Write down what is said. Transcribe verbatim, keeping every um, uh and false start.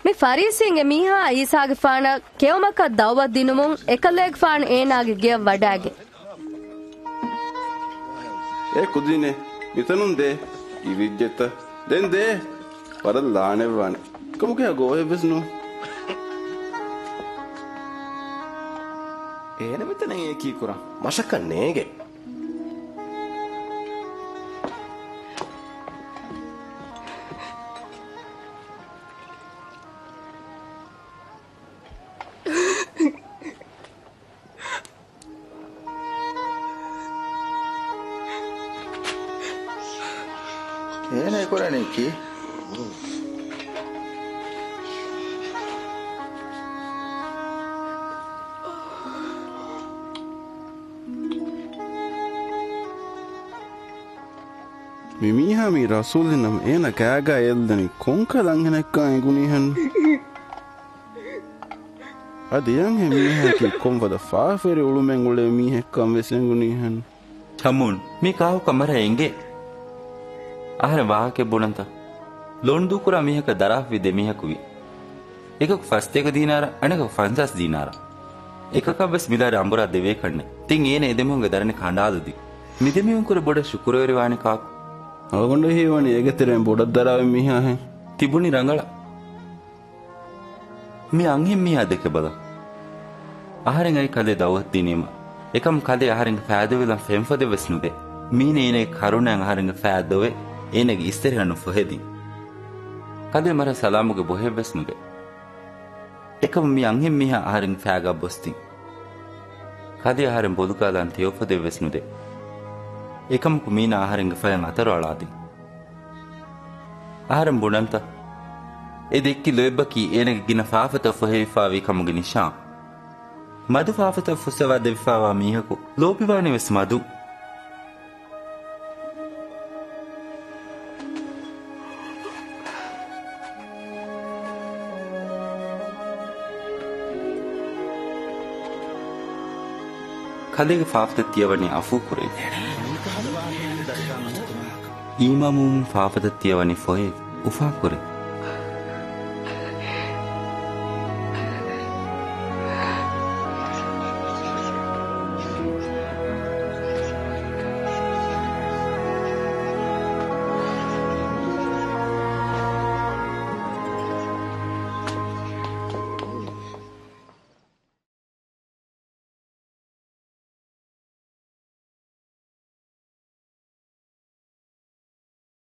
މި ފަރީސީންގެ މީހާ ޢީސާގެފާނަށް ކެއުމަކަށް ދަޢުވަތު ދިނުމުން އެކަލޭގެފާނު އޭނާގެ ގެޔަށް ވަޑާގެން. އޭ ކުދިންނޭ، މިތަނުން ދޭ. އިވިއްޖެތަ؟ ދެން ދޭ. ވަރަށް ލާނެއްވާނެ. ކަމުގެ ގޯހެއްވެސް ނޫން. އޭނަ މިތަނަށް އެއީ ކީކުރަން؟ މަށަކަށް ނޭނގެ. އޭނަ ކުރަނީ ކީ؟ މި މީހާ މީ ރަސޫލެއް ނަމަ، އޭނަ ކާގާ އެއްލަނީ ކޮންކަލަ އަންހެނެއްކާ އެނގުނީހެން. އަދި އަންހެން މީހާއަކީ ކޮންފަދަ ފާފަވެރި އުޅުމެއް އުޅޭ މީހެއްކަން ވެސް އެނގުނީހެން. ހަމޫން، މީ ކާކު ކަމަރަށް އެނގޭ. އަހަރެން ވާހަކައެއް ބުނަންތަ؟ ލޯން ދޫކުރާ މީހަކަށް ދަރާފަ ވި ދެ މީހަކު ވި. އެކަކު ފަސްދޭކަ ދީނާރަށް، އަނެކަކު ފަންސާސް ދީނާރަށް. އެކަކަށް ވެސް މިލާ ރަނބުރާ ދެވޭކަށްނެއް. ތިން އޭނަ އެ ދެމީހުންގެ ދަރަނި ކަނޑާލުދީ. މި ދެމީހުން ކުރެ ބޮޑަށް ޝުކުރުވެރިވާނެ ކާކު؟ އަޅުގަނޑަށް ހީވަނީ އޭގެ ތެރެއިން ބޮޑަށް ދަރާވި މީހާހެން. ތިބުނީ ރަނގަޅަށް. މި އަންހެން މީހާ ދެކެބަލަ. އަހަރެން އައި ކަލޭ ދައުވަތު ދިނީމަ. އެކަމް ކަލޭ އަހަރެންގެ ފައިދަވެލަން ފެންފޮދެއް ވެސް ނުދޭ. މީނަ އޭނަގެ ކަރުނައިން އަހަރެންގެ ފައި ދޮވެ، އޭނަގެ އިސްތެރެހަ ނުފޮހެދިން. ކަލޭ މަރަށް ސަލާމުގެ ބޮހެއް ވެސް ނުދޭ. އެކަމް މި އަންހެން މީހާ އަހަރެން ފައިގާ ބޮސްދިން. ކަލޭ އަހަރެން ބޮލުގާލާން ތެޔޮފޮދެއް ވެސް ނުދޭ. އެކަމަކު މީނާ އަހަރެންގެ ފަޔަށް އަތަރު އަޅާދިން. އަހަރެން ބުނަންތަ؟ އެ ދެއްކި ލޯތްބަކީ އޭނަގެ ގިނަ ފާފަތައް ފޮހެވިފާވީ ކަމުގެ ނިޝާން. މަދު ފާފަތައް ފުއްސަވާ ދެވިފާވާ މީހަކު ލޯބިވާނެ ވެސް މަދު. ކަލޭގެ ފާފަތައް ތިޔަވަނީ އަފޫކުރެވި. އީމާންވުމުން ފާފަތައް ތިޔަވަނީ ފޮހެވި، އުފާކުރެވި.